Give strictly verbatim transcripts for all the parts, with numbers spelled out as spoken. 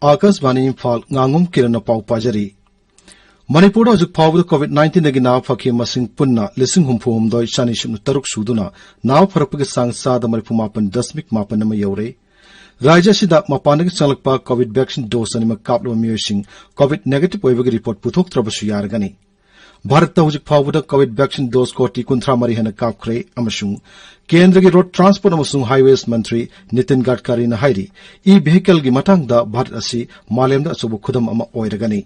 ꯑꯥꯀꯥꯁꯕꯥꯅꯤ ꯏꯝꯐꯥꯜ, ꯉꯥꯉꯣꯝ ꯀꯤꯔꯟꯅ ꯄꯥꯎ ꯄꯥꯖꯔꯤ꯫ ꯃꯅꯤꯄꯨꯔꯗ ꯍꯧꯖꯤꯛ ꯐꯥꯎꯕꯗ COVID nineteenꯗꯒꯤ ꯅꯥꯕ ꯐꯈꯤꯕ ꯃꯁꯤꯡ ꯄꯨꯟꯅ ꯂꯤꯁꯤꯡ ꯍꯨꯝꯐꯨ ꯍꯨꯝꯗꯣꯏ ꯆꯥꯅꯤ ꯁꯨꯞꯅ ꯇꯔꯨꯛ ꯁꯨꯗꯨꯅ, ꯅꯥꯕ ꯐꯔꯛꯄꯒꯤ ꯆꯥꯡ ꯆꯥꯗ ꯃꯔꯤꯐꯨ ꯃꯥꯄꯟ ꯗꯁꯃꯤꯛ ꯃꯥꯄꯟ ꯑꯃ ꯌꯧꯔꯦ꯫ ꯔꯥꯖ꯭ꯌ ꯑꯁꯤꯗ ꯃꯄꯥꯟꯗꯒꯤ ꯆꯪꯂꯛꯄ COVID vaccine dose ꯑꯅꯤꯃꯛ ꯀꯥꯞꯂꯕ ꯃꯤꯑꯣꯏꯁꯤꯡ COVID negative ꯑꯣꯏꯕꯒꯤ report ꯄꯨꯊꯣꯛꯇ꯭ꯔꯕꯁꯨ ꯌꯥꯔꯒꯅꯤ꯫ ꯚꯥꯔꯠꯇ ꯍꯧꯖꯤꯛ ꯐꯥꯎꯕꯗ COVID vaccine dose ꯀꯣꯇꯤ ꯀꯨꯟꯊ꯭ꯔꯥ ꯃꯔꯤ ꯍꯦꯟꯅ ꯀꯥꯞꯈ꯭ꯔꯦ ꯑꯃꯁꯨꯡ ꯀꯦꯟꯗ꯭ꯔꯒꯤ road transport ꯑꯃꯁꯨꯡ highways ꯃꯟꯇ꯭ꯔꯤ ꯅꯤꯇꯤꯟ ꯒꯗꯀꯥꯔꯤꯅ ꯍꯥꯏꯔꯤ, e-vehicleꯒꯤ ꯃꯇꯥꯡꯗ ꯚꯥꯔꯠ ꯑꯁꯤ ꯃꯥꯂꯦꯝꯗ ꯑꯆꯧꯕ ꯈꯨꯗꯝ ꯑꯃ ꯑꯣꯏꯔꯒꯅꯤ꯫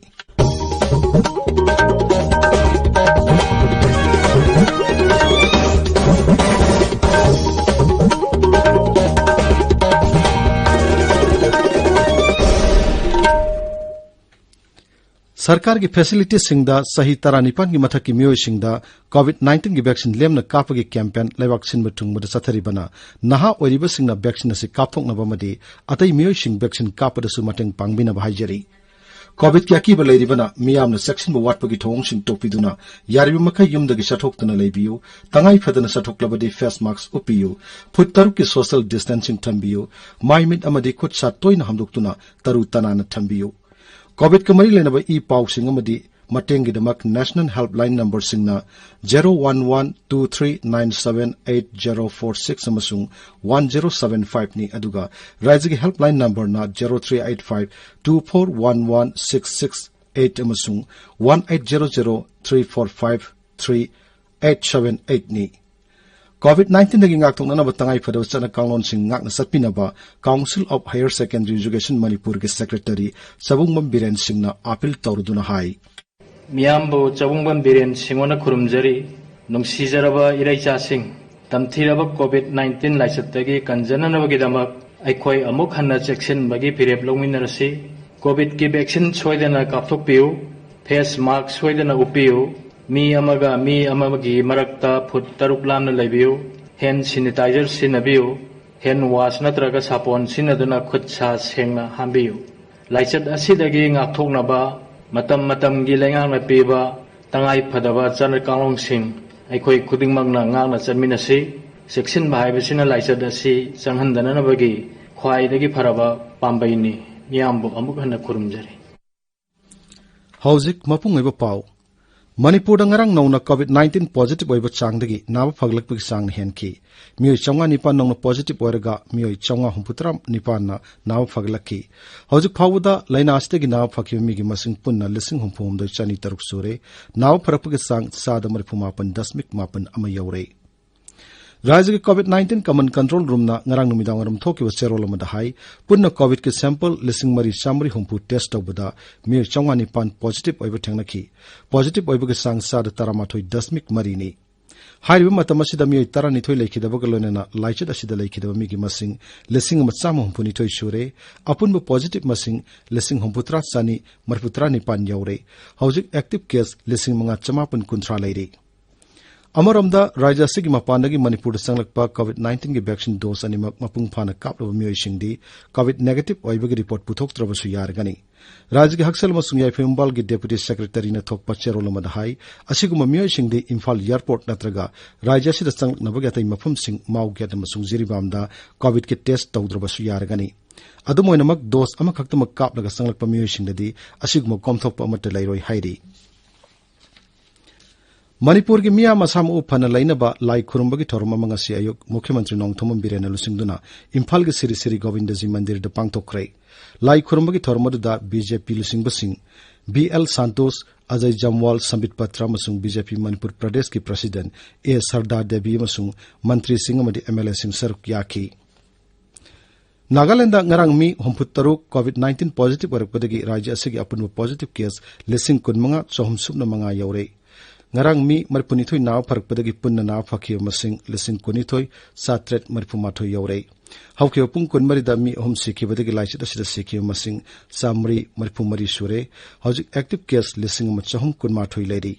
ꯁꯔꯀꯥꯔꯒꯤ facilitiesꯁꯤꯡꯗ ꯆꯍꯤ ꯇꯔꯥꯅꯤꯄꯥꯟꯒꯤ ꯃꯊꯛꯀꯤ ꯃꯤꯑꯣꯏꯁꯤꯡꯗ COVID nineteenꯒꯤ vaccine ꯂꯦꯝꯅ ꯀꯥꯞꯄꯒꯤ campaign ꯂꯩꯕꯥꯛ ꯁꯤꯟꯕ ꯊꯨꯡꯕꯗ ꯆꯠꯊꯔꯤꯕꯅ, ꯅꯍꯥ ꯑꯣꯏꯔꯤꯕꯁꯤꯡꯅ vaccine ꯑꯁꯤ ꯀꯥꯞꯊꯣꯛꯅꯕ ꯑꯃꯗꯤ ꯑꯇꯩ ꯃꯤꯑꯣꯏꯁꯤꯡ vaccine ꯀꯥꯞꯄꯗꯁꯨ ꯃꯇꯦꯡ ꯄꯥꯡꯕꯤꯅꯕ ꯍꯥꯏꯖꯔꯤ꯫ COVIDꯀꯤ ꯑꯀꯤꯕ ꯂꯩꯔꯤꯕꯅ, ꯃꯤꯌꯥꯝꯅ ꯆꯦꯛꯁꯤꯟꯕ ꯋꯥꯠꯄꯒꯤ ꯊꯧꯑꯣꯡꯁꯤꯡ ꯇꯣꯛꯄꯤꯗꯨꯅ, ꯌꯥꯔꯤꯕ ꯃꯈꯩ ꯌꯨꯝꯗꯒꯤ ꯆꯠꯊꯣꯛꯇꯅ ꯂꯩꯕꯤꯌꯨ꯫ ꯇꯉꯥꯏ ꯐꯗꯅ ꯆꯠꯊꯣꯛꯂꯕꯗꯤ face mask ꯎꯞꯄꯤꯌꯨ꯫ ꯐꯨꯠ ꯇꯔꯨꯛꯀꯤ social distancing ꯊꯝꯕꯤꯌꯨ꯫ ꯃꯥꯏ ꯃꯤꯠ ꯑꯃꯗꯤ ꯈꯨꯠ ꯁꯥ ꯇꯣꯏꯅ ꯍꯥꯝꯗꯣꯛꯇꯨꯅ ꯇꯔꯨ ꯇꯅꯥꯟꯅ ꯊꯝꯕꯤꯌꯨ꯫ COVIDꯀ ꯃꯔꯤ ꯂꯩꯅꯕ ꯏ ꯄꯥꯎꯁꯤꯡ ꯑꯃꯗꯤ ꯃꯇꯦꯡꯒꯤꯗꯃꯛ national helpline numberꯁꯤꯡꯅ zero one one two three nine seven eight zero four six ꯑꯃꯁꯨꯡ one zero seven five ꯅꯤ, ꯑꯗꯨꯒ ꯔꯥꯖ꯭ꯌꯒꯤ helpline numberꯅ zero three eight five two four one one six six eight ꯑꯃꯁꯨꯡ one eight zero zero three four five three eight seven eight ꯅꯤ꯫ COVID nineteenꯗꯒꯤ ꯉꯥꯛꯊꯣꯛꯅꯅꯕ ꯇꯉꯥꯏ ꯐꯗꯕ ꯆꯠꯅ ꯀꯥꯡꯂꯣꯟꯁꯤꯡ ꯉꯥꯛꯅ ꯆꯠꯄꯤꯅꯕ Council of Higher Secondary Education ꯃꯅꯤꯄꯨꯔꯒꯤ secretary ꯆꯕꯨꯡꯕꯝ ꯕꯤꯔꯦꯟ ꯁꯤꯡꯅ appeal ꯇꯧꯔꯗꯨꯅ ꯍꯥꯏ꯫ ꯃꯤꯌꯥꯝꯕꯨ ꯆꯕꯨꯡꯕꯝ ꯕꯤꯔꯦꯟ ꯁꯤꯡꯍꯣꯅ ꯈꯨꯔꯨꯝꯖꯔꯤ꯫ ꯅꯨꯡꯁꯤꯖꯔꯕ ꯏꯔꯩꯆꯥꯁꯤꯡ, ꯇꯝꯊꯤꯔꯕ COVID nineteen ꯂꯥꯏꯆꯠꯇꯒꯤ ꯀꯟꯖꯅꯅꯕꯒꯤꯗꯃꯛ ꯑꯩꯈꯣꯏ ꯑꯃꯨꯛ ꯍꯟꯅ ꯆꯦꯛꯁꯤꯟꯕꯒꯤ ꯐꯤꯔꯦꯞ ꯂꯧꯃꯤꯟꯅꯔꯁꯤ꯫ COVIDꯀꯤ vaccine ꯁꯣꯏꯗꯅ ꯀꯥꯞꯊꯣꯛꯄꯤꯌꯨ꯫ Face mask ꯁꯣꯏꯗꯅ ꯎꯞꯄꯤꯌꯨ꯫ ꯃꯤ ꯑꯃꯒ ꯃꯤ ꯑꯃꯒꯤ ꯃꯔꯛꯇ ꯐꯨꯠ ꯇꯔꯨꯛ ꯂꯥꯞꯅ ꯂꯩꯕꯤꯌꯨ꯫ Hand sanitizer ꯁꯤꯖꯤꯟꯅꯕꯤꯌꯨ꯫ Hand wash ꯅꯠꯇ꯭ꯔꯒ ꯁꯥꯄꯣꯟ ꯁꯤꯖꯤꯟꯅꯗꯨꯅ ꯈꯨꯠ ꯁꯥ ꯁꯦꯡꯅ ꯍꯥꯝꯕꯤꯌꯨ꯫ ꯂꯥꯏꯆꯠ ꯑꯁꯤꯗꯒꯤ ꯉꯥꯛꯊꯣꯛꯅꯕ ꯃꯇꯝ ꯃꯇꯝꯒꯤ ꯂꯩꯉꯥꯛꯅ ꯄꯤꯕ ꯇꯉꯥꯏ ꯐꯗꯕ ꯆꯠꯅ ꯀꯥꯡꯂꯣꯟꯁꯤꯡ ꯑꯩꯈꯣꯏ ꯈꯨꯗꯤꯡꯃꯛꯅ ꯉꯥꯛꯅ ꯆꯠꯃꯤꯟꯅꯁꯤ꯫ ꯆꯦꯛꯁꯤꯟꯕ ꯍꯥꯏꯕꯁꯤꯅ ꯂꯥꯏꯆꯠ ꯑꯁꯤ ꯆꯪꯍꯟꯗꯅꯕꯒꯤ ꯈ꯭ꯋꯥꯏꯗꯒꯤ ꯐꯔꯕ ꯄꯥꯝꯕꯩꯅꯤ꯫ ꯃꯤꯌꯥꯝꯕꯨ ꯑꯃꯨꯛ ꯍꯟꯅ ꯈꯨꯔꯨꯝꯖꯔꯤ꯫ ꯍꯧꯖꯤꯛ ꯃꯄꯨꯡ ꯑꯣꯏꯕ ꯄꯥꯎ꯫ ꯃꯅꯤꯄꯨꯔꯗ ꯉꯔꯥꯡ ꯅꯧꯅ COVID nineteen positive ꯑꯣꯏꯕ ꯆꯥꯡꯗꯒꯤ ꯅꯥꯕ ꯐꯒꯠꯂꯛꯄꯒꯤ ꯆꯥꯡꯅ ꯍꯦꯟꯈꯤ꯫ ꯃꯤꯑꯣꯏ ꯆꯥꯝꯃꯉꯥ ꯅꯤꯄꯥꯟ ꯅꯧꯅ positive ꯑꯣꯏꯔꯒ ꯃꯤꯑꯣꯏ ꯆꯥꯝꯃꯉꯥ ꯍꯨꯝꯐꯨꯇꯔꯥ ꯅꯤꯄꯥꯟꯅ ꯅꯥꯕ ꯐꯒꯠꯂꯛꯈꯤ꯫ ꯍꯧꯖꯤꯛ ꯐꯥꯎꯕꯗ ꯂꯥꯏꯅꯥ ꯑꯁꯤꯗꯒꯤ ꯅꯥꯕ ꯐꯈꯤꯕ ꯃꯤꯒꯤ ꯃꯁꯤꯡ ꯄꯨꯟꯅ ꯂꯤꯁꯤꯡ ꯍꯨꯝꯐꯨ ꯍꯨꯝꯗꯣꯏ ꯆꯅꯤ ꯇꯔꯨꯛ ꯁꯨꯔꯦ꯫ ꯅꯥꯕ ꯐꯔꯛꯄꯒꯤ ꯆꯥꯡ ꯆꯥꯗ ꯃꯔꯤꯐꯨ ꯃꯥꯄꯟ ꯗꯁꯃꯤꯛ ꯃꯥꯄꯟ ꯑꯃ ꯌꯧꯔꯦ꯫ ꯔꯥꯖ꯭ꯌꯒꯤ COVID nineteen common control roomꯅ ꯉꯔꯥꯡ ꯅꯨꯃꯤꯗꯥꯡ ꯋꯥꯏꯔꯝ ꯊꯣꯛꯈꯤꯕ ꯆꯦꯔꯣꯜ ꯑꯃꯗ ꯍꯥꯏ, ꯄꯨꯟꯅ COVIDꯀꯤ sample ꯂꯤꯁꯤꯡ ꯃꯔꯤ ꯆꯥꯝꯃꯔꯤ ꯍꯨꯝꯐꯨ test ꯇꯧꯕꯗ ꯃꯤꯑꯣꯏ ꯆꯥꯝꯃꯉꯥ ꯅꯤꯄꯥꯟ positive ꯑꯣꯏꯕ ꯊꯦꯡꯅꯈꯤ꯫ Positive ꯑꯣꯏꯕꯒꯤ ꯆꯥꯡ ꯆꯥꯗ ꯇꯔꯥꯃꯥꯊꯣꯏ ꯗꯁꯃꯤꯛ ꯃꯔꯤꯅꯤ꯫ ꯍꯥꯏꯔꯤꯕ ꯃꯇꯝ ꯑꯁꯤꯗ ꯃꯤꯑꯣꯏ ꯇꯔꯥꯅꯤꯊꯣꯏ ꯂꯩꯈꯤꯗꯕꯒ ꯂꯣꯏꯅꯅ ꯂꯥꯏꯆꯠ ꯑꯁꯤꯗ ꯂꯩꯈꯤꯗꯕ ꯃꯤꯒꯤ ꯃꯁꯤꯡ ꯂꯤꯁꯤꯡ ꯑꯃ ꯆꯥꯝꯃ ꯍꯨꯝꯐꯨꯅꯤꯊꯣꯏ ꯁꯨꯔꯦ꯫ ꯑꯄꯨꯟꯕ positive ꯃꯁꯤꯡ ꯂꯤꯁꯤꯡ ꯍꯨꯝꯐꯨꯇꯔꯥ ꯆꯅꯤ ꯃꯔꯤꯐꯨꯇꯔꯥ ꯅꯤꯄꯥꯟ ꯌꯧꯔꯦ꯫ ꯍꯧꯖꯤꯛ active case ꯂꯤꯁꯤꯡ ꯃꯉꯥ ꯆꯃꯥꯄꯟ ꯀꯨꯟꯊ꯭ꯔꯥ ꯂꯩꯔꯤ꯫ ꯑꯃꯔꯣꯝꯗ, ꯔꯥꯖ꯭ꯌ ꯑꯁꯤꯒꯤ ꯃꯄꯥꯟꯗꯒꯤ ꯃꯅꯤꯄꯨꯔꯗ ꯆꯪꯂꯛꯄ COVID nineteenꯒꯤ vaccine dose ꯑꯅꯤꯃꯛ ꯃꯄꯨꯡ ꯐꯥꯅ ꯀꯥꯞꯂꯕ ꯃꯤꯑꯣꯏꯁꯤꯡꯗꯤ COVID negative ꯑꯣꯏꯕꯒꯤ report ꯄꯨꯊꯣꯛꯇ꯭ꯔꯕꯁꯨ ꯌꯥꯔꯒꯅꯤ꯫ ꯔꯥꯖ꯭ꯌꯒꯤ ꯍꯛꯁꯦꯜ ꯑꯃꯁꯨꯡ ꯌꯥꯏꯐ ꯏꯝꯐꯥꯜꯒꯤ Deputy Secretaryꯅ ꯊꯣꯛꯄ ꯆꯦꯔꯣꯜ ꯑꯃꯗ ꯍꯥꯏ, ꯑꯁꯤꯒꯨꯝꯕ ꯃꯤꯑꯣꯏꯁꯤꯡꯗꯤ ꯏꯝꯐꯥꯜ airport ꯅꯠꯇ꯭ꯔꯒ ꯔꯥꯖ꯭ꯌ ꯑꯁꯤꯗ ꯆꯪꯂꯛꯅꯕꯒꯤ ꯑꯇꯩ ꯃꯐꯝꯁꯤꯡ ꯃꯥꯎ gate ꯑꯃꯁꯨꯡ ꯖꯤꯔꯤꯕꯥꯝꯗ COVIDꯀꯤ test ꯇꯧꯗ꯭ꯔꯕꯁꯨ ꯌꯥꯔꯒꯅꯤ꯫ ꯑꯗꯨꯝ ꯑꯣꯏꯅꯃꯛ, dose ꯑꯃꯈꯛꯇꯃꯛ ꯀꯥꯞꯂꯒ ꯆꯪꯂꯛꯄ ꯃꯤꯑꯣꯏꯁꯤꯡꯗꯗꯤ ꯑꯁꯤꯒꯨꯝꯕ ꯀꯣꯝꯊꯣꯛꯄ ꯑꯃꯠꯇ ꯂꯩꯔꯣꯏ ꯍꯥꯏꯔꯤ꯫ ꯃꯅꯤꯄꯨꯔꯒꯤ ꯃꯤꯌꯥꯝ ꯃꯁꯥ ꯃꯎ ꯐꯅ ꯂꯩꯅꯕ ꯂꯥꯏ ꯈꯨꯔꯨꯝꯕꯒꯤ ꯊꯧꯔꯝ ꯑꯃ ꯉꯁꯤ ꯑꯌꯨꯛ ꯃꯨꯈ꯭ꯌ ꯃꯟꯇ꯭ꯔꯤ ꯅꯣꯡꯊꯣꯝꯕꯝ ꯕꯤꯔꯦꯟꯅ ꯂꯨꯆꯤꯡꯗꯨꯅ ꯏꯝꯐꯥꯜꯒꯤ ꯁ꯭ꯔꯤ ꯁ꯭ꯔꯤ ꯒꯣꯕꯤꯟꯗꯖꯤ ꯃꯟꯗꯤꯔꯗ ꯄꯥꯡꯊꯣꯛꯈ꯭ꯔꯦ꯫ ꯂꯥꯏ ꯈꯨꯔꯨꯝꯕꯒꯤ ꯊꯧꯔꯝ ꯑꯗꯨꯗ BJP ꯂꯨꯆꯤꯡꯕꯁꯤꯡ B L Santosh, Ajay Jamwal, Sambit Patra ꯑꯃꯁꯨꯡ BJP ꯃꯅꯤꯄꯨꯔ ꯄ꯭ꯔꯗꯦꯁꯀꯤ president A ꯁꯔꯗꯥ ꯗꯦꯕꯤ ꯑꯃꯁꯨꯡ ꯃꯟꯇ꯭ꯔꯤꯁꯤꯡ ꯑꯃꯗꯤ MLAꯁꯤꯡ ꯁꯔꯨꯛ ꯌꯥꯈꯤ꯫ ꯅꯥꯒꯥꯂꯦꯟꯗ ꯉꯔꯥꯡ ꯃꯤ ꯍꯨꯝꯐꯨꯇꯔꯨꯛ COVID nineteen positive ꯑꯣꯏꯔꯛꯄꯗꯒꯤ ꯔꯥꯖ꯭ꯌ ꯑꯁꯤꯒꯤ ꯑꯄꯨꯟꯕ positive case ꯂꯤꯁꯤꯡ ꯀꯨꯟꯃꯉꯥ ꯆꯍꯨꯝ ꯁꯨꯞꯅ ꯃꯉꯥ ꯌꯧꯔꯦ꯫ ꯉꯔꯥꯡ ꯃꯤ ꯃꯔꯤꯐꯨꯅꯤꯊꯣꯏ ꯅꯥꯕ ꯐꯔꯛꯄꯗꯒꯤ ꯄꯨꯟꯅ ꯅꯥꯕ ꯐꯈꯤꯕ ꯃꯁꯤꯡ ꯂꯤꯁꯤꯡ ꯀꯨꯟꯅꯤꯊꯣꯏ ꯆꯥꯇ꯭ꯔꯦꯠ ꯃꯔꯤꯐꯨꯃꯥꯊꯣꯏ ꯌꯧꯔꯦ꯫ ꯍꯧꯈꯤꯕ ꯄꯨꯡ ꯀꯨꯟꯃꯔꯤꯗ ꯃꯤ ꯑꯍꯨꯝ ꯁꯤꯈꯤꯕꯗꯒꯤ ꯂꯥꯏꯆꯠ ꯑꯁꯤꯗ ꯁꯤꯈꯤꯕ ꯃꯁꯤꯡ ꯆꯥꯃꯔꯤ ꯃꯔꯤꯐꯨꯃꯔꯤ ꯁꯨꯔꯦ꯫ ꯍꯧꯖꯤꯛ active case ꯂꯤꯁꯤꯡ ꯑꯃ ꯆꯍꯨꯝ ꯀꯨꯟꯃꯥꯊꯣꯏ ꯂꯩꯔꯤ꯫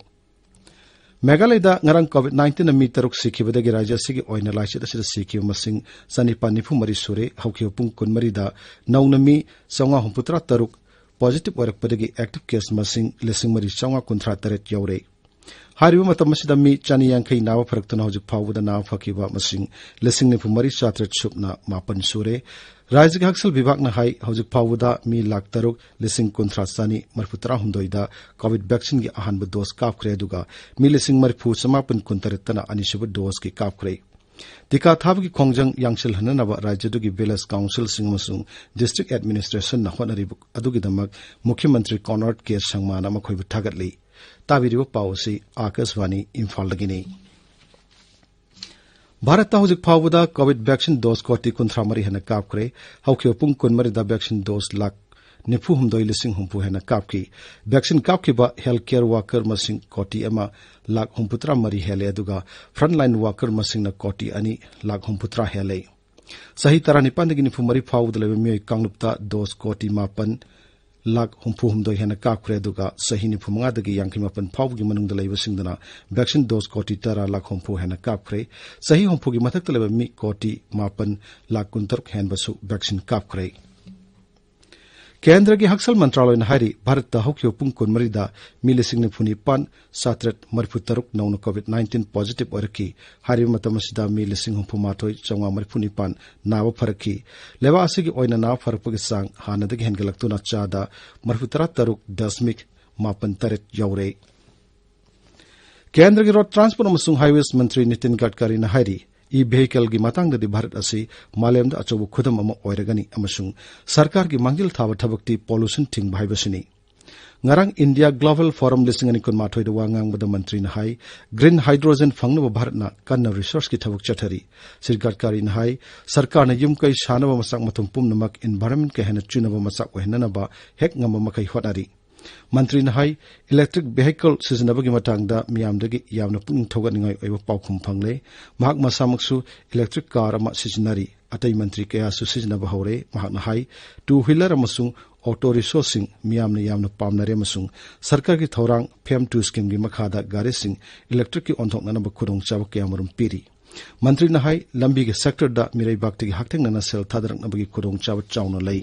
ꯃꯦꯘꯥꯂꯌꯗ ꯉꯔꯥꯡ COVID nineteenꯅ ꯃꯤ ꯇꯔꯨꯛ ꯁꯤꯈꯤꯕꯗꯒꯤ ꯔꯥꯖ꯭ꯌ ꯑꯁꯤꯒꯤ ꯑꯣꯏꯅ ꯂꯥꯏꯆꯠ ꯑꯁꯤꯗ ꯁꯤꯈꯤꯕ ꯃꯁꯤꯡ ꯆꯅꯤꯄꯥꯟ ꯅꯤꯐꯨ ꯃꯔꯤ ꯁꯨꯔꯦ꯫ ꯍꯧꯈꯤꯕ ꯄꯨꯡ ꯀꯨꯟꯃꯔꯤꯗ ꯅꯧꯅ ꯃꯤ ꯆꯥꯝꯃꯉꯥ ꯍꯨꯝꯐꯨꯇꯔꯥ ꯇꯔꯨꯛ positive ꯑꯣꯏꯔꯛꯄꯗꯒꯤ active case ꯃꯁꯤꯡ ꯂꯤꯁꯤꯡ ꯃꯔꯤ ꯆꯥꯝꯃꯉꯥ ꯀꯨꯟꯊ꯭ꯔꯥ ꯇꯔꯦꯠ ꯌꯧꯔꯦ꯫ ꯍꯥꯏꯔꯤꯕ ꯃꯇꯝ ꯑꯁꯤꯗ ꯃꯤ ꯆꯅꯤ ꯌꯥꯡꯈꯩ ꯅꯥꯕ ꯐꯔꯛꯇꯨꯅ ꯍꯧꯖꯤꯛ ꯐꯥꯎꯕꯗ ꯅꯥꯕ ꯐꯈꯤꯕ ꯃꯁꯤꯡ ꯂꯤꯁꯤꯡ ꯅꯤꯐꯨ ꯃꯔꯤ ꯆꯥꯇ꯭ꯔꯦꯠ ꯁꯨꯞꯅ ꯃꯥꯄꯟ ꯁꯨꯔꯦ꯫ ꯔꯥꯖ꯭ꯌꯒꯤ ꯍꯛꯁꯦꯜ ꯕꯤꯚꯥꯒꯅ ꯍꯥꯏ, ꯍꯧꯖꯤꯛ ꯐꯥꯎꯕꯗ ꯃꯤ ꯂꯥꯈ ꯇꯔꯨꯛ ꯂꯤꯁꯤꯡ ꯀꯨꯟꯊ꯭ꯔꯥ ꯆꯅꯤ ꯃꯔꯤꯐꯨ ꯇꯔꯥꯍꯨꯝꯗꯣꯏꯗ ꯀꯣꯚꯤꯗ ꯚꯦꯛꯁꯤꯟꯒꯤ ꯑꯍꯥꯟꯕ ꯗꯣꯁ ꯀꯥꯞꯈ꯭ꯔꯦ, ꯑꯗꯨꯒ ꯃꯤ ꯂꯤꯁꯤꯡ ꯃꯔꯤꯐꯨ ꯆꯃꯥꯄꯟ ꯀꯨꯟꯇꯔꯦꯠꯇꯅ ꯑꯅꯤꯁꯨꯕ ꯗꯣꯁꯀꯤ ꯀꯥꯞꯈ꯭ꯔꯦ꯫ ꯇꯤꯀꯥ ꯊꯥꯕꯒꯤ ꯈꯣꯡꯖꯪ ꯌꯥꯡꯁꯤꯜꯍꯟꯅꯅꯕ ꯔꯥꯖ꯭ꯌꯗꯨꯒꯤ ꯚꯤꯂꯦꯖ ꯀꯥꯎꯟꯁꯤꯜꯁꯤꯡ ꯑꯃꯁꯨꯡ ꯗꯤꯁꯇ꯭ꯔꯤꯛ ꯑꯦꯗꯃꯤꯅꯤꯁꯇ꯭ꯔꯦꯁꯟꯅ ꯍꯣꯠꯅꯔꯤꯕ ꯑꯗꯨꯒꯤꯗꯃꯛ ꯃꯨꯈ꯭ꯌ ꯃꯟꯇ꯭ꯔꯤ ꯀꯣꯅꯔꯥꯗ ꯀꯦ ꯁꯪꯃꯥꯅ ꯃꯈꯣꯏꯕꯨ ꯊꯥꯒꯠꯂꯤ꯫ ꯇꯥꯕꯤꯔꯤꯕ ꯄꯥꯎ ꯑꯁꯤ ꯑꯥꯀꯥꯁꯕꯥꯅꯤ ꯏꯝꯐꯥꯜꯗꯒꯤꯅꯤ꯫ ꯚꯥꯔꯠꯇ ꯍꯧꯖꯤꯛ ꯐꯥꯎꯕꯗ ꯀꯣꯚꯤꯗ ꯚꯦꯛꯁꯤꯟ ꯗꯣꯁ ꯀꯣꯇꯤ ꯀꯨꯟꯊ꯭ꯔꯥ ꯃꯔꯤ ꯍꯦꯟꯅ ꯀꯥꯞꯈ꯭ꯔꯦ꯫ ꯍꯧꯈꯤꯕ ꯄꯨꯡ ꯀꯨꯟꯃꯔꯤꯗ ꯚꯦꯛꯁꯤꯟ ꯗꯣꯁ ꯂꯥꯈ ꯅꯤꯐꯨ ꯍꯨꯝꯗꯣꯏ ꯂꯤꯁꯤꯡ ꯍꯨꯝꯐꯨ ꯍꯦꯟꯅ ꯀꯥꯞꯈꯤ꯫ ꯚꯦꯛꯁꯤꯟ ꯀꯥꯞꯈꯤꯕ ꯍꯦꯜꯊ ꯀꯦꯌꯔ ꯋꯥꯀꯔ ꯃꯁꯤꯡ ꯀꯣꯇꯤ ꯑꯃ ꯂꯥꯈ ꯍꯨꯝꯐꯨꯇꯔꯥ ꯃꯔꯤ ꯍꯦꯜꯂꯦ, ꯑꯗꯨꯒ ꯐ꯭ꯔꯟꯠꯂꯥꯏꯟ ꯋꯥꯀꯔ ꯃꯁꯤꯡꯅ ꯀꯣꯇꯤ ꯑꯅꯤ ꯂꯥꯈ ꯍꯨꯝꯐꯨꯇꯔꯥ ꯍꯦꯜꯂꯦ꯫ ꯆꯍꯤ ꯇꯔꯥꯅꯤꯄꯥꯟꯗꯒꯤ ꯅꯤꯐꯨ ꯃꯔꯤ ꯐꯥꯎꯕꯗ ꯂꯩꯕ ꯃꯤꯑꯣꯏ ꯀꯥꯡꯂꯨꯞꯇ ꯗꯣꯁ ꯀꯣꯇꯤ ꯃꯥꯄꯟ ꯂꯥꯈ ꯍꯨꯝꯐꯨ ꯍꯨꯝꯗꯣꯏ ꯍꯦꯟꯅ ꯀꯥꯞꯈ꯭ꯔꯦ, ꯑꯗꯨꯒ ꯆꯍꯤ ꯅꯤꯐꯨ ꯃꯉꯥꯗꯒꯤ ꯌꯥꯡꯈꯩ ꯃꯥꯄꯟ ꯐꯥꯎꯕꯒꯤ ꯃꯅꯨꯡꯗ ꯂꯩꯕꯁꯤꯡꯗꯅ ꯚꯦꯛꯁꯤꯟ ꯗꯣꯁ ꯀꯣꯇꯤ ꯇꯔꯥ ꯂꯥꯈ ꯍꯨꯝꯐꯨ ꯍꯦꯟꯅ ꯀꯥꯞꯈ꯭ꯔꯦ꯫ ꯆꯍꯤ ꯍꯨꯝꯐꯨꯒꯤ ꯃꯊꯛꯇ ꯂꯩꯕ ꯃꯤ ꯀꯣꯇꯤ ꯃꯥꯄꯟ ꯂꯥꯈ ꯀꯨꯟꯇꯔꯨꯛ ꯍꯦꯟꯕꯁꯨ ꯚꯦꯛꯁꯤꯟ ꯀꯥꯞꯈ꯭ꯔꯦ꯫ ꯀꯦꯟꯗ꯭ꯔꯒꯤ ꯍꯛꯁꯦꯜ ꯃꯟꯇ꯭ꯔꯥꯂꯌꯅ ꯍꯥꯏꯔꯤ, ꯚꯥꯔꯠꯇ ꯍꯧꯈꯤꯕ ꯄꯨꯡ ꯀꯨꯟꯃꯔꯤꯗ ꯃꯤ ꯂꯤꯁꯤꯡ ꯅꯤꯐꯨ ꯅꯤꯄꯥꯟ ꯆꯥꯇ꯭ꯔꯦꯠ ꯃꯔꯤꯐꯨ ꯇꯔꯨꯛ ꯅꯧꯅ ꯀꯣꯚꯤꯗ ꯅꯥꯏꯟꯇꯤꯟ ꯄꯣꯖꯤꯇꯤꯚ ꯑꯣꯏꯔꯛꯈꯤ꯫ ꯍꯥꯏꯔꯤꯕ ꯃꯇꯝ ꯑꯁꯤꯗ ꯃꯤ ꯂꯤꯁꯤꯡ ꯍꯨꯝꯐꯨ ꯃꯥꯊꯣꯏ ꯆꯥꯝꯃꯉꯥ ꯃꯔꯤꯐꯨ ꯅꯤꯄꯥꯟ ꯅꯥꯕ ꯐꯔꯛꯈꯤ꯫ ꯂꯩꯕꯥꯛ ꯑꯁꯤꯒꯤ ꯑꯣꯏꯅ ꯅꯥꯕ ꯐꯔꯛꯄꯒꯤ ꯆꯥꯡ ꯍꯥꯟꯅꯗꯒꯤ ꯍꯦꯟꯒꯠꯂꯛꯇꯨꯅ ꯆꯥꯗ ꯃꯔꯤꯐꯨ ꯇꯔꯥ ꯇꯔꯨꯛ ꯗꯁꯃꯤꯛ ꯃꯥꯄꯟ ꯇꯔꯦꯠ ꯌꯧꯔꯦ꯫ ꯀꯦꯟꯗ꯭ꯔꯒꯤ ꯔꯣꯗ ꯇ꯭ꯔꯥꯟꯁꯄꯣꯔꯠ ꯑꯃꯁꯨꯡ ꯍꯥꯏꯋꯦꯁ ꯃꯟꯇ꯭ꯔꯤ ꯅꯤꯇꯤꯟ ꯒꯗꯀꯥꯔꯤꯅ ꯍꯥꯏꯔꯤ, ꯏ ꯚꯦꯍꯤꯀꯜꯒꯤ ꯃꯇꯥꯡꯗꯗꯤ ꯚꯥꯔꯠ ꯑꯁꯤ ꯃꯥꯂꯦꯝꯗ ꯑꯆꯧꯕ ꯈꯨꯗꯝ ꯑꯃ ꯑꯣꯏꯔꯒꯅꯤ ꯑꯃꯁꯨꯡ ꯁꯔꯀꯥꯔꯒꯤ ꯃꯥꯡꯖꯤꯜ ꯊꯥꯕ ꯊꯕꯛꯇꯤ ꯄꯣꯂꯨꯁꯟ ꯊꯤꯡꯕ ꯍꯥꯏꯕꯁꯤꯅꯤ꯫ ꯉꯔꯥꯡ ꯏꯟꯗꯤꯌꯥ ꯒ꯭ꯂꯣꯕꯦꯜ ꯐꯣꯔꯝ ꯂꯤꯁꯤꯡ ꯑꯅꯤ ꯀꯨꯟꯃꯥꯊꯣꯏꯗ ꯋꯥ ꯉꯥꯡꯕꯗ ꯃꯟꯇ꯭ꯔꯤꯅ ꯍꯥꯏ, ꯒ꯭ꯔꯤꯟ ꯍꯥꯏꯗ꯭ꯔꯣꯖꯦꯟ ꯐꯪꯅꯕ ꯚꯥꯔꯠꯅ ꯀꯟꯅ ꯔꯤꯁꯔꯆꯀꯤ ꯊꯕꯛ ꯆꯠꯊꯔꯤ꯫ ꯁ꯭ꯔꯤ ꯒꯗꯀꯥꯔꯤꯅ ꯍꯥꯏ, ꯁꯔꯀꯥꯔꯅ ꯌꯨꯝ ꯀꯩ ꯁꯥꯅꯕ ꯃꯆꯥꯛ ꯃꯊꯨꯝ ꯄꯨꯝꯅꯃꯛ ꯏꯟꯚꯥꯏꯔꯟꯃꯦꯟꯠꯀ ꯍꯦꯟꯅ ꯆꯨꯅꯕ ꯃꯆꯥꯛ ꯑꯣꯏꯍꯟꯅꯅꯕ ꯍꯦꯛ ꯉꯝꯕ ꯃꯈꯩ ꯍꯣꯠꯅꯔꯤ꯫ ꯃꯟꯇ꯭ꯔꯤꯅ ꯍꯥꯏ, ꯏꯂꯦꯛꯇ꯭ꯔꯤꯛ ꯚꯦꯍꯤꯀꯜ ꯁꯤꯖꯤꯟꯅꯕꯒꯤ ꯃꯇꯥꯡꯗ ꯃꯤꯌꯥꯝꯗꯒꯤ ꯌꯥꯝꯅ ꯄꯨꯛꯅꯤꯡ ꯊꯧꯒꯠꯅꯤꯡꯉꯥꯏ ꯑꯣꯏꯕ ꯄꯥꯎꯈꯨꯝ ꯐꯪꯂꯦ꯫ ꯃꯍꯥꯛ ꯃꯁꯥꯃꯛꯁꯨ ꯏꯂꯦꯛꯇ꯭ꯔꯤꯛ ꯀꯥꯔ ꯑꯃ ꯁꯤꯖꯤꯟꯅꯔꯤ꯫ ꯑꯇꯩ ꯃꯟꯇ꯭ꯔꯤ ꯀꯌꯥꯁꯨ ꯁꯤꯖꯤꯟꯅꯕ ꯍꯧꯔꯦ꯫ ꯃꯍꯥꯛꯅ ꯍꯥꯏ, ꯇꯨ ꯋꯤꯂꯔ ꯑꯃꯁꯨꯡ ꯑꯣꯇꯣ ꯔꯤꯛꯁꯣꯁꯤꯡ ꯃꯤꯌꯥꯝꯅ ꯌꯥꯝꯅ ꯄꯥꯝꯅꯔꯦ ꯑꯃꯁꯨꯡ ꯁꯔꯀꯥꯔꯒꯤ ꯊꯧꯔꯥꯡ ꯐꯦꯝ ꯇꯨ ꯁ꯭ꯀꯤꯝꯒꯤ ꯃꯈꯥꯗ ꯒꯥꯔꯤꯁꯤꯡ ꯏꯂꯦꯛꯇ꯭ꯔꯤꯛꯀꯤ ꯑꯣꯟꯊꯣꯛꯅꯅꯕ ꯈꯨꯗꯣꯡꯆꯥꯕ ꯀꯌꯥꯃꯔꯨꯝ ꯄꯤꯔꯤ꯫ ꯃꯟꯇ꯭ꯔꯤꯅ ꯍꯥꯏ, ꯂꯝꯕꯤꯒꯤ ꯁꯦꯛꯇꯔꯗ ꯃꯤꯔꯩꯕꯥꯛꯇꯒꯤ ꯍꯛꯊꯦꯡꯅꯅ ꯁꯦꯜ ꯊꯥꯗꯔꯛꯅꯕꯒꯤ ꯈꯨꯗꯣꯡꯆꯥꯕ ꯆꯥꯎꯅ ꯂꯩ꯫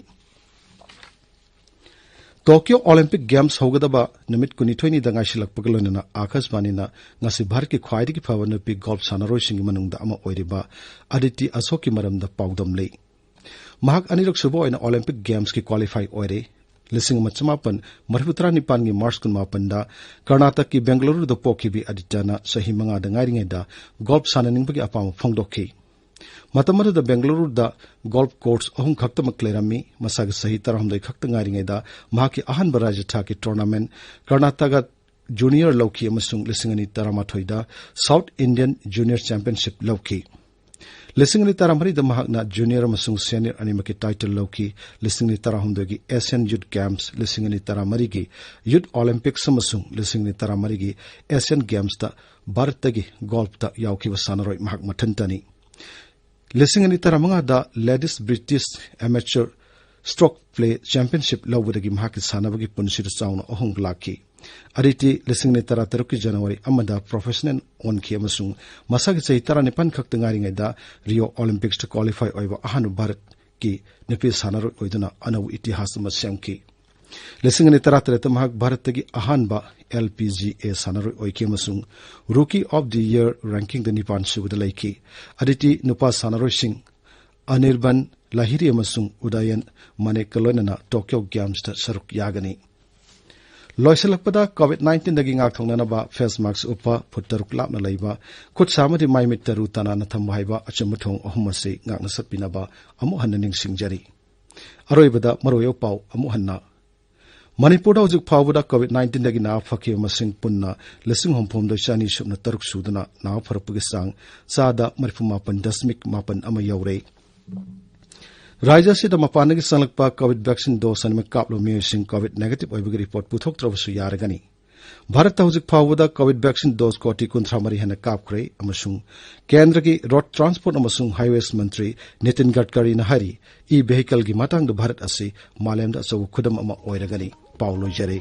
ꯇꯣꯀꯤꯌꯣ ꯑꯣꯂꯤꯝꯄꯤꯛ ꯒꯦꯝꯁ ꯍꯧꯒꯗꯕ ꯅꯨꯃꯤꯠ ꯀꯨꯟꯅꯤꯊꯣꯏꯅꯤꯗ ꯉꯥꯏꯁꯤꯜꯂꯛꯄꯒ ꯂꯣꯏꯅꯅ ꯑꯥꯀꯥꯁꯕꯥꯅꯤꯅ ꯉꯁꯤ ꯚꯥꯔꯠꯀꯤ ꯈ꯭ꯋꯥꯏꯗꯒꯤ ꯐꯕ ꯅꯨꯄꯤ ꯒꯣꯜꯐ ꯁꯥꯟꯅꯔꯣꯏꯁꯤꯡꯒꯤ ꯃꯅꯨꯡꯗ ꯑꯃ ꯑꯣꯏꯔꯤꯕ ꯑꯗꯤꯇꯤ ꯑꯁꯣꯛꯀꯤ ꯃꯔꯝꯗ ꯄꯥꯎꯗꯝꯂꯤ꯫ ꯃꯍꯥꯛ ꯑꯅꯤꯔꯛ ꯁꯨꯕ ꯑꯣꯏꯅ ꯑꯣꯂꯤꯝꯄꯤꯛ ꯒꯦꯝꯁꯀꯤ ꯀ꯭ꯋꯥꯂꯤꯐꯥꯏ ꯑꯣꯏꯔꯦ꯫ ꯂꯤꯁꯤꯡ ꯑꯃ ꯆꯃꯥꯄꯟ ꯃꯔꯤꯐꯨ ꯇꯔꯥꯅꯤꯄꯥꯟꯒꯤ ꯃꯥꯔꯆ ꯀꯨꯟꯃꯥꯄꯟꯗ ꯀꯔꯅꯥꯇꯛꯀꯤ ꯕꯦꯡꯒꯂꯨꯔꯨꯗ ꯄꯣꯛꯈꯤꯕꯤ ꯑꯗꯤꯇ꯭ꯌꯅ ꯆꯍꯤ ꯃꯉꯥꯗ ꯉꯥꯏꯔꯤꯉꯩꯗ ꯒꯣꯜꯐ ꯁꯥꯟꯅꯅꯤꯡꯕꯒꯤ ꯑꯄꯥꯝꯕ ꯐꯣꯡꯗꯣꯛꯈꯤ꯫ ꯃꯇꯝ ꯑꯗꯨꯗ ꯕꯦꯡꯒꯂꯨꯔꯨꯗ ꯒꯣꯜꯐ ꯀꯣꯔꯁ ꯑꯍꯨꯝ ꯈꯛꯇꯃꯛ ꯂꯩꯔꯝꯃꯤ꯫ ꯃꯁꯥꯒꯤ ꯆꯍꯤ ꯇꯔꯥꯍꯨꯝꯗꯣꯏ ꯈꯛꯇ ꯉꯥꯏꯔꯤꯉꯩꯗ ꯃꯍꯥꯛꯀꯤ ꯑꯍꯥꯟꯕ ꯔꯥꯖ꯭ꯌ ꯊꯥꯛꯀꯤ ꯇꯣꯔꯅꯥꯃꯦꯟ ꯀꯔꯅꯥꯇꯀꯥ ꯖꯨꯅꯤꯌꯔ ꯂꯧꯈꯤ ꯑꯃꯁꯨꯡ ꯂꯤꯁꯤꯡ ꯑꯅꯤ ꯇꯔꯥꯃꯥꯊꯣꯏꯗ ꯁꯥꯎꯠ ꯏꯟꯗꯤꯌꯟ ꯖꯨꯅꯤꯌꯔ ꯆꯦꯝꯄꯤꯌꯟꯁꯤꯞ ꯂꯧꯈꯤ꯫ ꯂꯤꯁꯤꯡ ꯑꯅꯤ ꯇꯔꯥꯃꯔꯤꯗ ꯃꯍꯥꯛꯅ ꯖꯨꯅꯤꯌꯔ ꯑꯃꯁꯨꯡ ꯁꯦꯅꯤꯌꯔ ꯑꯅꯤꯃꯛꯀꯤ ꯇꯥꯏꯇꯜ ꯂꯧꯈꯤ꯫ ꯂꯤꯁꯤꯡ ꯑꯅꯤ ꯇꯔꯥꯍꯨꯝꯗꯣꯏꯒꯤ ꯑꯦꯁꯤꯌꯥꯟ ꯌꯨꯠ ꯒꯦꯝꯁ, ꯂꯤꯁꯤꯡ ꯑꯅꯤ ꯇꯔꯥꯃꯔꯤꯒꯤ ꯌꯨꯠ ꯑꯣꯂꯤꯝꯄꯤꯛꯁ ꯑꯃꯁꯨꯡ ꯂꯤꯁꯤꯡ ꯑꯅꯤ ꯇꯔꯥꯃꯔꯤꯒꯤ ꯑꯦꯁꯤꯌꯥꯟ ꯒꯦꯝꯁꯇ ꯚꯥꯔꯠꯇꯒꯤ ꯒꯣꯜꯐꯇ ꯌꯥꯎꯈꯤꯕ ꯁꯥꯟꯅꯔꯣꯏ ꯃꯍꯥꯛ ꯃꯊꯟꯇꯅꯤ꯫ ꯂꯤꯁꯤꯡ ꯑꯅꯤ ꯇꯔꯥꯃꯉꯥꯗ ladies British amateur stroke play championship ꯂꯧꯕꯗꯒꯤ ꯃꯍꯥꯛꯀꯤ ꯁꯥꯟꯅꯕꯒꯤ ꯄꯨꯟꯁꯤꯗ ꯆꯥꯎꯅ ꯑꯍꯣꯡꯕ ꯂꯥꯛꯈꯤ꯫ ꯑꯗꯤꯇꯤ ꯂꯤꯁꯤꯡ ꯑꯅꯤ ꯇꯔꯥꯇꯔꯨꯛꯀꯤ ꯖꯅꯋꯥꯔꯤ ꯑꯃꯗ ꯄ꯭ꯔꯣꯐꯦꯁꯅꯦꯜ ꯑꯣꯟꯈꯤ ꯑꯃꯁꯨꯡ ꯃꯁꯥꯒꯤ ꯆꯍꯤ ꯇꯔꯥꯅꯤꯄꯥꯟ ꯈꯛꯇ ꯉꯥꯏꯔꯤꯉꯩꯗ ꯔꯤꯑꯣ ꯑꯣꯂꯤꯝꯄꯤꯛꯁꯇ ꯀ꯭ꯋꯥꯂꯤꯐꯥꯏ ꯑꯣꯏꯕ ꯑꯍꯥꯟꯕ ꯚꯥꯔꯠꯀꯤ ꯅꯨꯄꯤ ꯁꯥꯟꯅꯔꯣꯏ ꯑꯣꯏꯗꯨꯅ ꯑꯅꯧꯕ ꯏꯇꯤꯍꯥꯁ ꯑꯃ ꯁꯦꯝꯈꯤ꯫ ꯂꯤꯁꯤꯡ ꯑꯅꯤ ꯇꯔꯥꯇꯔꯦꯠꯇ ꯃꯍꯥꯛ ꯚꯥꯔꯠꯇꯒꯤ ꯑꯍꯥꯟꯕ ꯑꯦꯜ ꯄꯤ ꯖꯤ ꯑꯦ ꯁꯥꯟꯅꯔꯣꯏ ꯑꯣꯏꯈꯤ ꯑꯃꯁꯨꯡ ꯔꯨꯀꯤ ꯑꯣꯐ ꯗꯤ ꯌꯔ ꯔꯦꯡꯀꯤꯡꯗ ꯅꯤꯄꯥꯟ ꯁꯨꯕꯗ ꯂꯩꯈꯤ꯫ ꯑꯗꯤꯇꯤ ꯅꯨꯄꯥ ꯁꯥꯟꯅꯔꯣꯏꯁꯤꯡ ꯑꯅꯤꯔꯕꯟ ꯂꯥꯍꯤꯔꯤ ꯑꯃꯁꯨꯡ ꯎꯗꯥꯌꯟ ꯃꯅꯦꯛꯀ ꯂꯣꯏꯅꯅ ꯇꯣꯀ꯭ꯌꯣ ꯒꯦꯝꯁꯇ ꯁꯔꯨꯛ ꯌꯥꯒꯅꯤ꯫ ꯂꯣꯏꯁꯤꯜꯂꯛꯄꯗ ꯀꯣꯚꯤꯗ ꯅꯥꯏꯟꯇꯤꯟꯗꯒꯤ ꯉꯥꯛꯊꯣꯛꯅꯅꯕ ꯐꯦꯁ ꯃꯥꯛꯁ ꯎꯞꯄ, ꯐꯨꯠ ꯇꯔꯨꯛ ꯂꯥꯞꯅ ꯂꯩꯕ, ꯈꯨꯠ ꯁꯥ ꯑꯃꯗꯤ ꯃꯥꯏ ꯃꯤꯠ ꯇꯔꯨ ꯇꯅꯥꯟꯅ ꯊꯝꯕ ꯍꯥꯏꯕ ꯑꯆꯨꯝꯕ ꯊꯧꯑꯣꯡ ꯑꯍꯨꯝ ꯑꯁꯤ ꯉꯥꯛꯅ ꯆꯠꯄꯤꯅꯕ ꯑꯃꯨꯛ ꯍꯟꯅ ꯅꯤꯡꯁꯤꯡꯖꯔꯤ꯫ ꯑꯔꯣꯏꯕꯗ ꯃꯔꯨꯑꯣꯏꯕ ꯄꯥꯎ ꯑꯃꯨꯛ ꯍꯟꯅ꯫ ꯃꯅꯤꯄꯨꯔꯗ ꯍꯧꯖꯤꯛ ꯐꯥꯎꯕꯗ ꯀꯣꯚꯤꯗ ꯅꯥꯏꯟꯇꯤꯟꯗꯒꯤ ꯅꯥꯕ ꯐꯈꯤꯕ ꯃꯁꯤꯡ ꯄꯨꯟꯅ ꯂꯤꯁꯤꯡ ꯍꯨꯝꯐꯨꯍꯨꯝꯗꯣꯏ ꯆꯅꯤ ꯁꯨꯞꯅ ꯇꯔꯨꯛ ꯁꯨꯗꯨꯅ ꯅꯥꯕ ꯐꯔꯛꯄꯒꯤ ꯆꯥꯡ ꯆꯥꯗ ꯃꯔꯤꯐꯨ ꯃꯥꯄꯟ ꯗꯁꯃꯤꯛ ꯃꯥꯄꯟ ꯑꯃ ꯌꯧꯔꯦ꯫ ꯔꯥꯖ꯭ꯌ ꯑꯁꯤꯗ ꯃꯄꯥꯟꯗꯒꯤ ꯆꯪꯂꯛꯄ ꯀꯣꯚꯤꯗ ꯚꯦꯛꯁꯤꯟ ꯗꯣꯁ ꯑꯅꯤꯃꯛ ꯀꯥꯞꯂꯨꯕ ꯃꯤꯑꯣꯏꯁꯤꯡ ꯀꯣꯚꯤꯗ ꯅꯦꯒꯦꯇꯤꯚ ꯑꯣꯏꯕꯒꯤ ꯔꯤꯄꯣꯔꯠ ꯄꯨꯊꯣꯛꯇ꯭ꯔꯕꯁꯨ ꯌꯥꯔꯒꯅꯤ꯫ ꯚꯥꯔꯠꯇ ꯍꯧꯖꯤꯛ ꯐꯥꯎꯕꯗ ꯀꯣꯚꯤꯗ ꯚꯦꯛꯁꯤꯟ ꯗꯣꯁ ꯀꯣꯇꯤ ꯀꯨꯟꯊ꯭ꯔꯥ ꯃꯔꯤ ꯍꯦꯟꯅ ꯀꯥꯞꯈ꯭ꯔꯦ ꯑꯃꯁꯨꯡ ꯀꯦꯟꯗ꯭ꯔꯒꯤ ꯔꯣꯗ ꯇ꯭ꯔꯥꯟꯁꯄꯣꯔꯠ ꯑꯃꯁꯨꯡ ꯍꯥꯏꯋꯦꯁ ꯃꯟꯇ꯭ꯔꯤ ꯅꯤꯇꯤꯟ ꯒꯗꯀꯔꯤꯅ ꯍꯥꯏꯔꯤ, ꯏ ꯚꯦꯍꯤꯀꯜꯒꯤ ꯃꯇꯥꯡꯗ ꯚꯥꯔꯠ ꯑꯁꯤ ꯃꯥꯂꯦꯝꯗ ꯑꯆꯧꯕ ꯈꯨꯗꯝ ꯑꯃ ꯑꯣꯏꯔꯒꯅꯤ꯫ ꯄꯥꯎ ꯂꯣꯏꯖꯔꯦ꯫